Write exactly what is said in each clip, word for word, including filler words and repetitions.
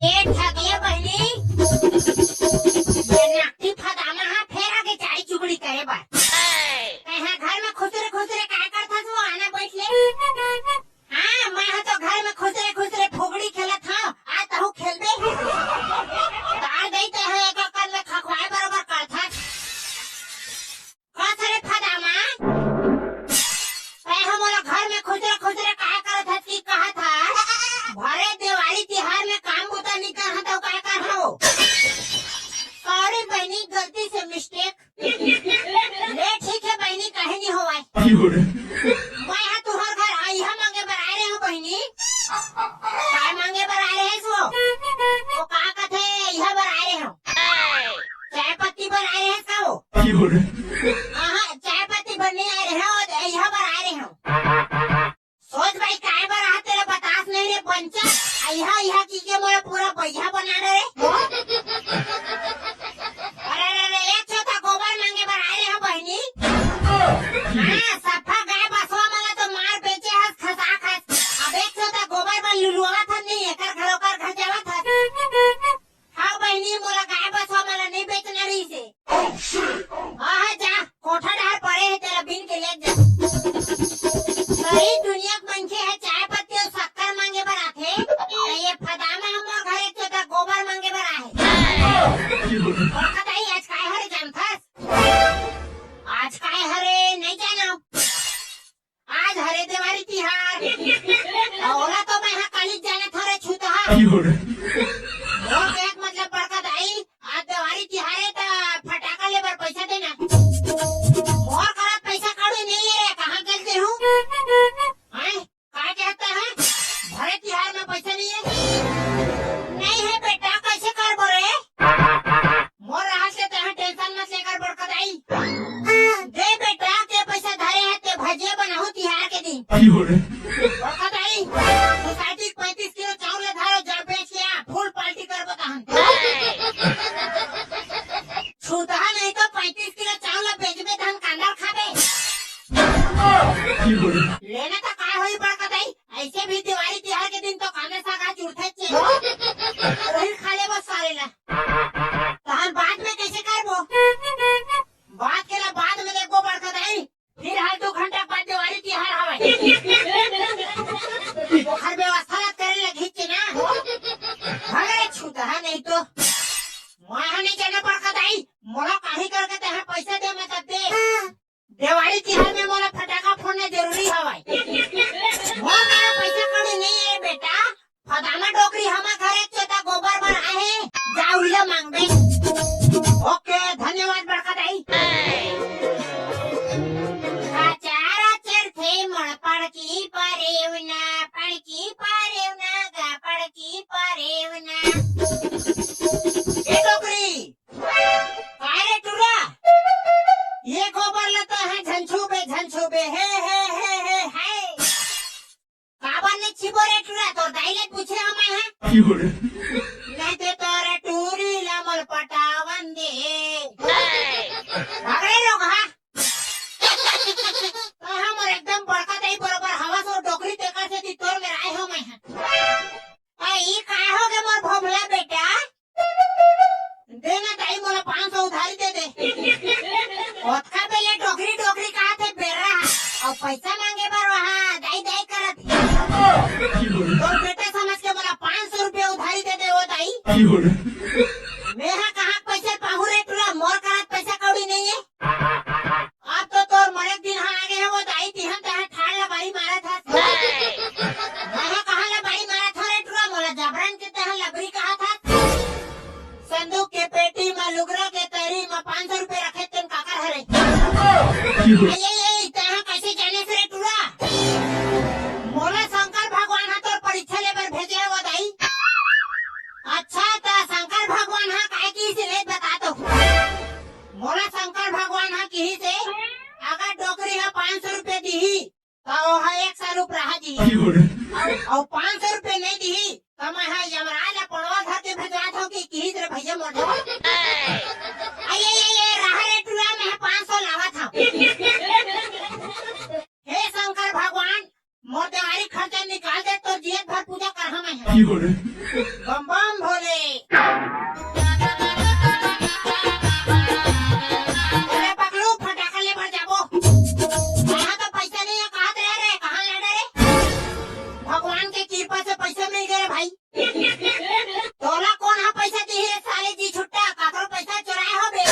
ए ठगिया बहिनी, ये नकटी फदामा हा फेर आगे चारी चुगड़ी करे बर। तैं हा घर में खुसरे खुसरे काय करथस वो, आना बैठ ले। हाँ, मैं हा तो घर में खुसरे खुसरे फुगड़ी खेलत हूँ, आज तहूँ खेलबे। तार दई तैं हा एक अकन में खखवाए बरोबर करथस। का रे फदामा? तैं हा मोला घर में खुसरे खुसरे काय करत हस कि कहत हस? भरे देवारी तिहार में काम बूता नी करहूँ तौ काय करहूँ? Sorry बहिनी, गलती से mistake। ले ठीक है बहिनी, कहीं नहीं होवय। मैं हा तुहर घर अइहा मांगे बर आए रहे हूँ बहिनी। काय मांगे बर आए रहे हस वो? वो का कथे अइहा बर आए रहे हूँ? चाय पत्ती बर आए रहे हस का वो? हाँ, हाँ, चाय पत्ती बर नहीं आए रहे हूँ, अइहा बर आए रहे हूँ। सोच भाई, काय बर आहा तेला बतास नहीं रे बंचा। अइहा, अइहा की के मोला पूरा बइहा बना डरे। अरे, अरे, अरे, एक चोता गोबर मांगे बर आए रहे हूँ बहिनी। हाँ, सफा गाय बसवा मन ला तो मार बेचे हस, खसा खस। अब एक चोता गोबर बर लुलुआवत हस नहीं, एकर घर ओकर घर जावत हस। हाँ बहिनी, मोला गाय बसवा मन ला नहीं बेचना रहिसे। हाँ, हाँ, जा, कोठा डहर पड़े हे, तेला बीन के ले जा। सही दुनिया के मनखे हे, चाय पत्ती अउ शक्कर मांगे बर आथे, त ये फदामा ह मोर घर एक चोता गोबर मांगे बर आहे। अउ कतई आज काय हरे जानथस? आज काय हरे नहीं जानव। आज हरे देवारी तिहार। अउ ओला तो मैं हा काली जाने थोरे छूतहा। मोर के एक मतलब बड़का दाई, आज देवारी तिहार हे त फटाका ले बर पैसा देना। मोर करा पैसा कौड़ी नहीं हे रे, कहाँ गेल ते हूँ? हैं? का कहता है? भरे तिहार में पैसा नहीं है? नहीं है बेटा, कैसे करबो रे? मोर रहत ले तैं हा tension मत लेकर बड़का दाई। दे बेटा, के पैसा धरे है ते भजिया बनाहू तिहार के दिन। बड़का दाई, society के पैंतीस किलो चाउर ला धरो, जा बेच के आ, full party करबो तहन। छूतहा नहीं तो पैंतीस किलो चाउर ला बेचबे तहन कांदा खाबे। लेना तो काय होई बड़का दाई, ऐसे भी देवारी तिहार के दिन तो कांदा साग हा जुड़थे चे। वही खा लेबो सारे ला। तहन बाद में कैसे करबो? बाद के ला बाद में देखबो बड़का दाई। फिर हर दू घंटा बाद देवारी तिहार हवय। ओखर व्यवस्था ला करे लगही चे ना। भगरे छूतहा नहीं तो। मैं हा नहीं जाने बड़का दाई, मोला काही करके तैं हा पैसा दे, मैं तब दे। देवारी तिहार में मोला फटाका फोड़ना जरूरी हवय। मोर करा पैसा कौड़ी नहीं है बेटा। फदामा डोकरी हमर घर एक चोता गोबर बर आहे, जा उही ला मांगबे। OK, धन्यवाद बड़का दाई। अचार अचरथे मोर पड़की परेवना, पड़की परेवना गा, पड़की परेवना। ए डोकरी, काय रे टुरा? ये गोबर ल तो है झन छूबे, झन छूबे, हे, हे, हे, हे, हे। काबर नहीं छिबो रे टुरा? तोर दाई ले पूछे हूँ मैं हा। नहीं ते तोर टूरी ला मोला पटावन दे। अरे लोग हा। तो हमर एकदम बड़का दाई बरोबर हवस वो डोकरी, तेकर सेती तोर मेर आए हूँ मैं हा। आ, ई काय होगे मोर भोभला बेटा? दे ना दाई, मोला पाँच सौ उधारी दे दे। ओतका बेले डोकरी डोकरी कहत हे बेर्रा, अउ पैसा मांगे बर वहाँ दाई दाई करत हे। तोर बेटा समझ के मोला पाँच सौ रुपया उधारी दे दे ओ दाई। मैं हा कहाँ पैसा पाहूँ रे टुरा, मोर करा पैसा कौड़ी नहीं है। अब तो तोर मरे के दिन हा आगे हे वो दाई, तिहन तैं हा ठाड़ ला बारी मारत हस। मैं हा कहाँ ला बारी मारत हँव रे टुरा, मोला जबरन के तैं हा लबरी कहत हस। संदूक के पेटी म लुगरा के तरी म पाँच सौ रुपया रखे तेन काकर हरे। ए, ए, ए, तैं हा कैसे जानेस रे टुरा? मोला शंकर भगवान हा तोर परीक्षा ले बर भेजे हे वो दाई। अच्छा, त शंकर भगवान हा काय किहिस ले बता तो। मोला शंकर भगवान हा किहिस हे, अगर डोकरी हा पाँच सौ रुपया दिही, त ओहा एक साल उपराहा दिही। अउ, अउ पाँच सौ रुपया नहीं दिही, त मैं हा यमराज ला पड़वा धर के भेजवात हँव कि किहिस रे भैया मोर जवान। अये, ये, ये, रहा रे टुरा, मैं हा पाँच सौ लावत हँव। हे शंकर भगवान, मोर देवारी खर्चा निकाल दे, तोर जियत भर पूजा करहूँ मैं हा। बम बम भोले। के कृपा से पैसा मिल गए रे भाई। तोला कौन हा पैसा दिही रे साले जी छुट्टा, काकरो पैसा चोराए हो बे?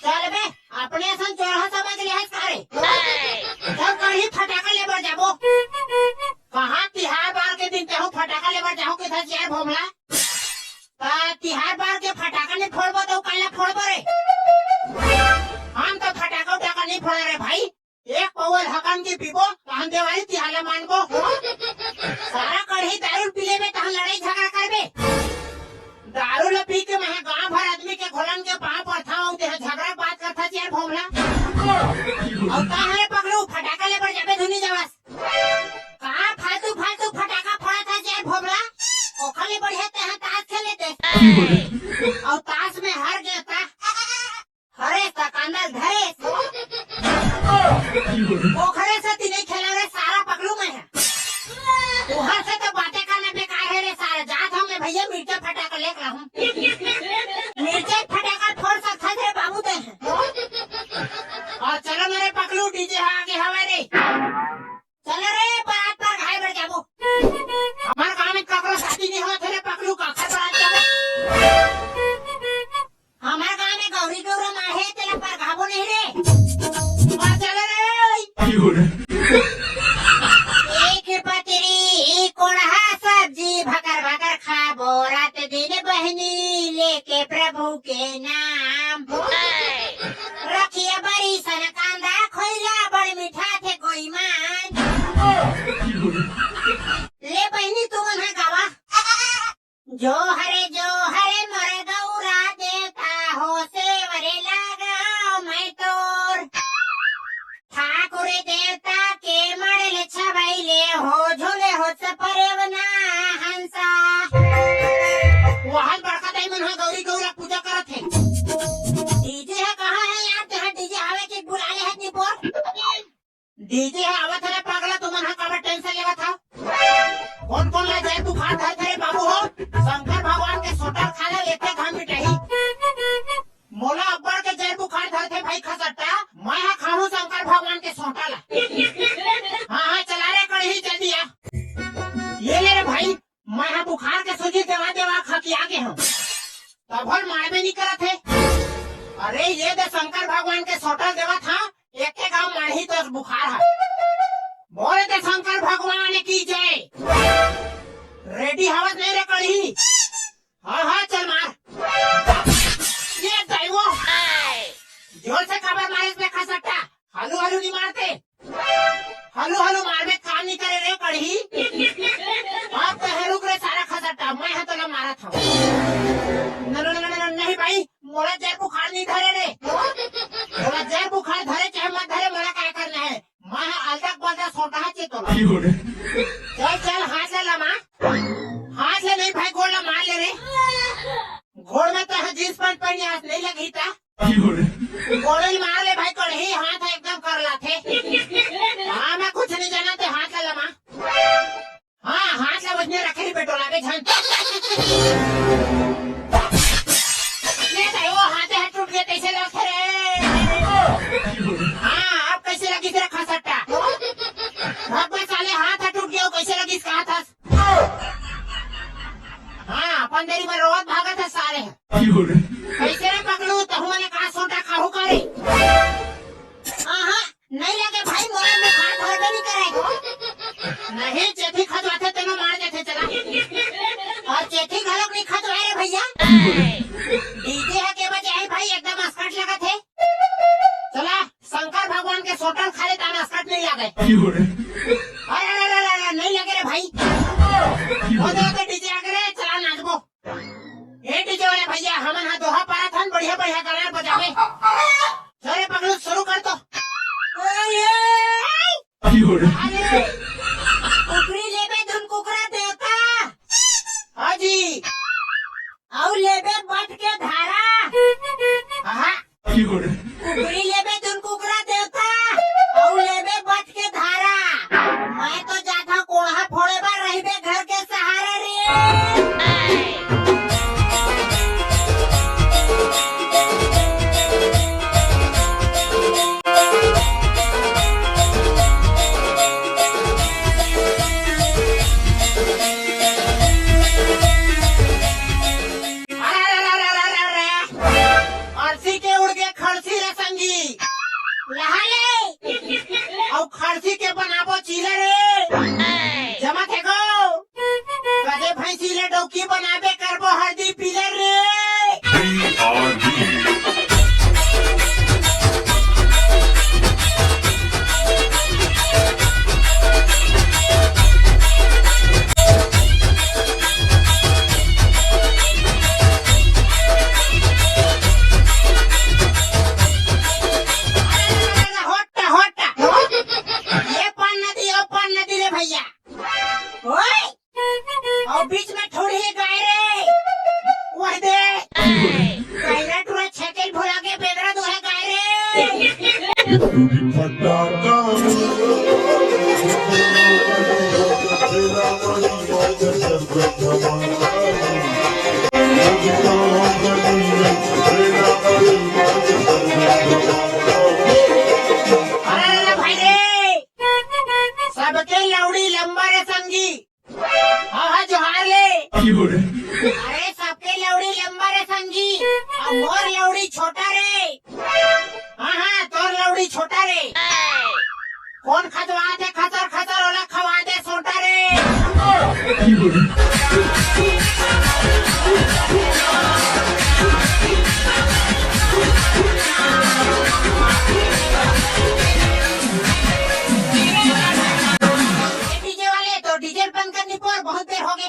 चल बे, अपने असन चोरहा समझ ले हस का रे? जब कहीं फटाका लेबर जाबो, कहाँ तिहार बार के दिन तेहू फटाका लेबर जाहू के था यार भोमला? ता तिहार बार के फटाका नहीं फोड़बो तो काला फोड़बो रे? हम तो फटाका उटाका नहीं फोड़ा रे भाई। एक पौवा हकन के पीबो, तहन देवारी तिहार ला मानबो। सारा कढ़ी दारू पी लेबे, तहन लड़ाई झगड़ा करबे। दारू ला पी के मैं गांव भर आदमी के घोलन के पांव पड़थाव, तेहा झगड़ा बात करथा यार भोमला। अउ का हरे पकड़ू, फटाका लेबर जाबे धुनी जावस। का फालतू फालतू फटाका फोड़थस यार भोमला? ओखर ले बढ़िया तेहा ताश खेल लेते। अउ ताश में हार गया था। हरे सकंदर धरे। ओखरे से ती नहीं खेला रे सारा पकड़ू मैं। उहर से तो बातें करना बेकार है रे सारा। जात हूँ मैं भैया, मिर्चा फटाका लेके लाहूँ। मिर्चा फटाका फोड़ सकता थे बाबू ते। अउ चलो मेरे पकड़ू, डीजे आगे हवे रे। चलो रे, बारात पर घाय बढ़ जाबो। हमार गांव में ककरो शादी नहीं होत रे पकड़ू, काकर बारात जाबो? हमार गांव में गौरी गौरा माहे, तेला परघाबो नहीं रे। आ चल रे। एक पतरी कोड़हा सब्जी भकर भकर खाबो, रात दिन बहनी लेके प्रभु के नाम। रखिए बड़ी सन कांदा खोइला, बड़ मीठा थे कोई मान। ले बहनी, तू मन हा गावा। जो हरे, जो हरे मोर गौरा देवता हो, सेवरे लागा मैं तोर। ठाकुर देवता के मड़ल छवैले हो, झूले हो सपरेवना हंसा। वहां बड़का दाई मन ह गौरी गौरा पूजा करत हे। डीजे ह कहाँ हे यार? तेहा डीजे हवे कि बुला ले हत निपोर। डीजे ह आवत हे रे पागला, तुमन ह काबर टेंशन लेवत हव? कोन कोन ला जर बुखार धरथे रे बाबू हो? शंकर भगवान के सोटा खा ले, लेते घाम मिटाही। मोला अब्बड़ के जर बुखार धरथे भाई खसट्टा, मैं ह खाहूं शंकर भगवान के सोटा ला। हाँ हाँ, चला रे कड़ही, जल्दी आ। ये ले रे भाई, मैं ह बुखार के सूजी देवा देवा खकिया गे हूँ, तभो ले मारबे नहीं करत हे। अरे ये दे शंकर भगवान के सोटा देवत हा, एके घाव मारही तो बुखार हा। बोल दे शंकर भगवान की जय। रेडी हवस नहीं रे कड़ही? हाँ हाँ, चल मार। ये दाई वो। जोर से काबर मारे बे खसट्टा, हालू हालू नहीं मारते। हालू हालू मारबे काम नहीं करे रे कड़ही। अब तो हे रुक रे सारा खसट्टा, मैं ह तोला मारत हूँ। न, न, न, न, न, नहीं भाई, मोला जर बुखार नहीं धरे रे। मोला जर बुखार धरे चाहे मत धरे, मोला काय करना है? मैं ह अलदक बलदक सोटा चे तोला। चल चल, हाथ ले लमा। हाथ ले नहीं भाई, गोड़ ला मार ले रे। गोड़ में तो ह जींस पैंट पहनी, हाथ नहीं लगी था। गोड़े ल मार ले भाई, कड़ही हाथ एकदम कर लाथे। हाँ, मैं कुछ नहीं जाना, ते हाथ ला लमा। हाँ, हाथ ला वजने रखे ही बेटो, लागे झन। ये तो वो हाथे हाथ टूट गए, कैसे लगथे रे? हाँ, अब कैसे लगी तेरा खसट्टा? अब बस साले हाथ हाथ टूट गया, कैसे लगी इसका हाथ? हाँ, अपन देरी में रोवत भागत हे सारे। कैसे रे पगलू, तहु मने का सोटा खाहू का रे? आहा, नहीं लगे भाई, मोला बुखार धरबे नहीं करे। नहीं, चेथी खजवाथे तेनो मार देथे, चला। अउ चेथी घलोक नहीं खजवाए रे भैया। डीजे ह के बजाए भाई, एकदम अस्कट लगत हे। चला, शंकर भगवान के सोटा ल खा ले, तान अस्कट नहीं लागे। अरे, अरे, अरे, अरे, नहीं लगे रे भाई। ओ दे, ओ दे, डीजे आ गे रे, चला नाचबो। ए डीजे वाले भैया, हमन हा दोहा पारत हन, बढ़िया, बढ़िया गाना बजाबे। चल रे पगलू, शुरू कर तो। ओए, ओए। अरे, कुकरी लेबे धुन कुकरा देवता। हाँ जी। अउ लेबे बट के धारा। आहा। कुकरी लेबे धुन कुकरा देवता, अउ लेबे बट के धारा। मैं तो जाथा कोढ़ा फोड़े बर, रहिबे घर के सहारा रे। की बनाबे करबो हरदी पीला रे। होट्टा, होट्टा। ये पान नदी, ओ पान नदी रे भैया। ओए! अउ बीच में ठुड़ही गाय रे। ओए दे। गैरा टुरा छेकेल भुला के बेदरा दुहे गाय रे। फटाका। अरे, अरे, भाई रे। सबके लौड़ी लंबा रे संगी। हाँ, हाँ, जोहार ले। अरे, सबके लौड़ी लंबा रे संगी, अउ मोर लौड़ी छोटा रे। हाँ, हाँ, तोर लौड़ी छोटा रे। कोन खतवा दे खतर खतर, ओला खवा दे सोटा रे। ए डीजे वाले, तो डीजे बंद करनी पर बहुत देर हो गए।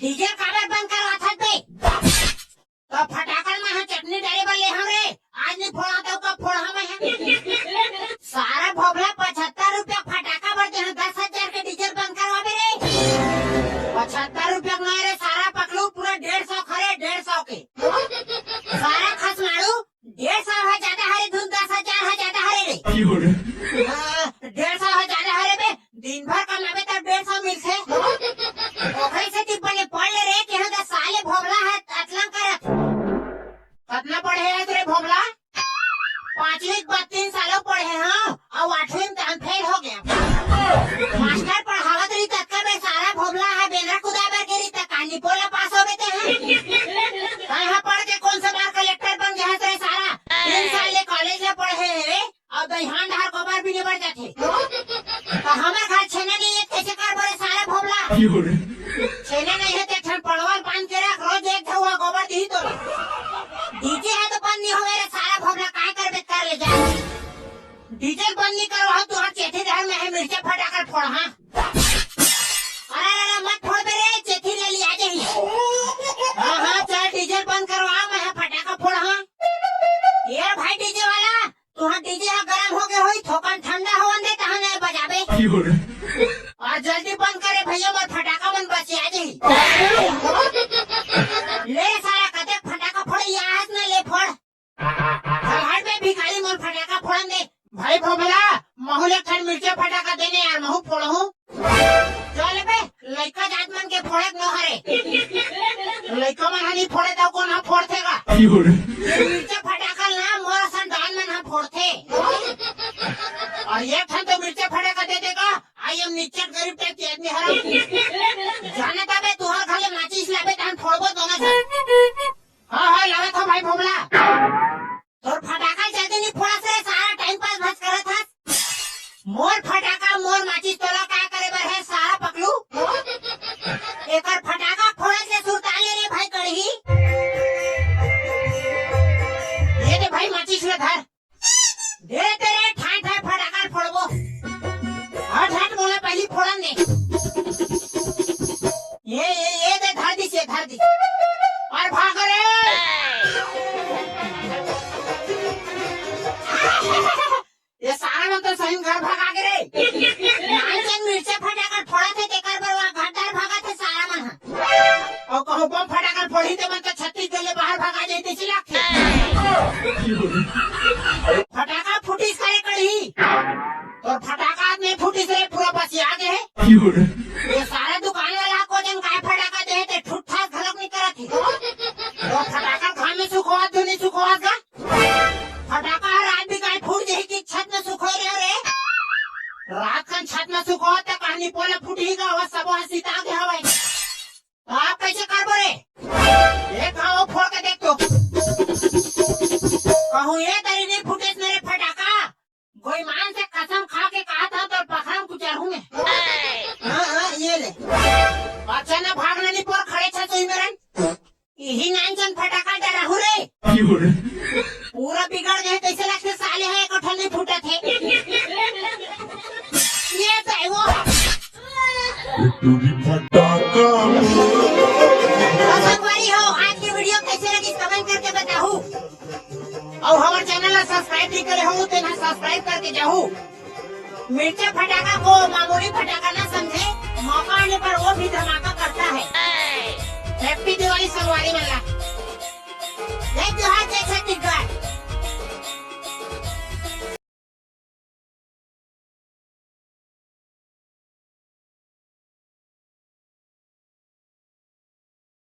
डीजे काबर बंद करवा थक बे? तो फटाकन में हम चटनी डाले बर ले हम रे। आज नहीं फोड़ा तो कब फोड़ा हम हैं? सारा भोभला पचहत्तर रुपया फटाका बर दे हम, दस हजार के डीजे बंद करवा बे रे। पचहत्तर रुपया में रे सारा पकलू पूरा डेढ़ सौ खरे, डेढ़ सौ के। सारा खस मारू, डेढ़ सौ ह ज्यादा हरे धुन, दस हजार ह ज्यादा हरे रे। हाँ, डेढ़ सौ ह ज्यादा हरे बे, दिन भर कमाबे तब डेढ़ सौ मिलथे। ओखरे सेती बने पढ़ ले रे, कि हम त साले भोभला ह अतला करत। कतना पढ़े हस रे भोभला? पांचवी के बाद तीन सालों पढ़े हंव, अउ आठवीं में त हम फेल हो गए। मास्टर पढ़ावत रही ततका बेर सारा भोभला ह बेंदरा कुदाए बर गे रही त का निपोला पास होबे ते ह? तैं ह पढ़ के कोन से बार कलेक्टर बन गए हस रे सारा? तीन साल ले कॉलेज ले पढ़े हे, अब दइहान डहर गोबर बीने बर जाथे। त हमर घर छेना नहीं है, कैसे कर बोले सारा भोभला? छेना नहीं है ते ठन पड़वल बांध के रख, रोज एक धौवा गोबर दिही तोला। डीजे है तो बंद नहीं होवे रे सारा भोभला, काय करबे कर ले जा। डीजे बंद नहीं करवा, तुहर चेथी डहर में है मिर्चा फटाकर फोड़, हाँ। अरे, अरे, अरे, मत फोड़ बे रे, चेथी ले लिया जाही। हाँ, हाँ, चल डीजे बंद करवा, मैं ह फटाका फोड़, हाँ। ये भाई डीजे वाला, तुहां डीजे ह गरम हो गए होई, थोकन ठंडा होवन दे, तहां नए बजाबे। अउ जल्दी बंद करे भैया, मोर फटाका मन बसिया जाही। ले सारा, कतेक फटाका फोड़े, यहाँ से ले फोड़। घर में भिखारी मोर फटाका फोड़न दे। भाई भोभला, महू ले ठन मिर्चा फटाका देने यार, महू फोड़हूं। चल बे, लइका जात मन के फोड़े के नो हरे। लइका मन ह नहीं फोड़े त कोन ह फोड़थे गा? ये मिर्चा फटाका ना मोर असन डॉन मन ह फोड़थे। अउ एक ठन तो मिर्चा फटाका दे देगा, आई एम निच्चट गरीब टाइप के आदमी हरा। जाने तबे तुहर घर ले माचिस लाबे तहन फोड़बो दोनों झन। हाँ, हाँ, लावत हंव भाई भोभला। तोर फटाका जल्दी नहीं फोड़स रे, सारा टाइम पास बस करत हस। मोर फटाका, मोर माचिस, तोला काय करे बर हे, सारा पकलू? एकर फटाका फोड़े से सुरता ले रे भाई कड़ही। ये दे भाई माचिस ल धर। दे तेरे ठाय ठाय फटाका फोड़बो। हट, हट, मोला पहली फोड़न दे। ये, ये, ये दे, धर दिस, ये धर दिस। अउ भाग रे। ये सारा मन तो सही घर भगा के रे। नान चंद मिर्चा फटाका फोड़त हे, तेकर बर वहाँ घर डहर भागत हे सारा मन ह। अउ कहूँ बम फटाका फोड़ही ते मन तो छत्तीसगढ़ ले बाहर भगा जाही, तइसे लागथे। फटाका फूटिस करे कड़ही। तोर फटाका नहीं फूटिस रे, पूरा बसिया गे हे। ये सारा दुकान वाला ह को जन काय फटाका दे हे, ते ठुट ठास घलोक नहीं करत हे। तोर फटाका घाम में सुखवात धुन नहीं सुखवात गा। फटाका ह रात भी काय फूट जाही कि छत में सुखोय रहे रे। रात कन छत में सुखोय त कहानी पोला फूटही गा, वो सबो ह सिता गे हवय। त आप कैसे करबो रे? एक घाव फोड़ के देख तो। कहूँ ये तरी नहीं फूटेस मेरे फटाका। गोईमान से कसम खा के कहा था तो पखरम कुचरहूँ मैं। हाँ, हाँ, ये ले। अच्छा ना भागना नहीं पर खड़े छे तो इमरन। यही नानचन फटाका डराहू रे। पूरा बिगड़ गए, कैसे लगते साले है, एक ठन नहीं फूटत है। ये तो है वो। फटाका। संगवारी हो, आज के वीडियो कैसे लगी कमेंट करके बताहू। और हमारे चैनल ला सब्सक्राइब नहीं करे हो, तेना सब्सक्राइब करके जाहू। मिर्चा फटाका को मामूली फटाका ना समझे, मौका आने पर वो भी धमाका करता है। हैप्पी दिवाली संगवारी।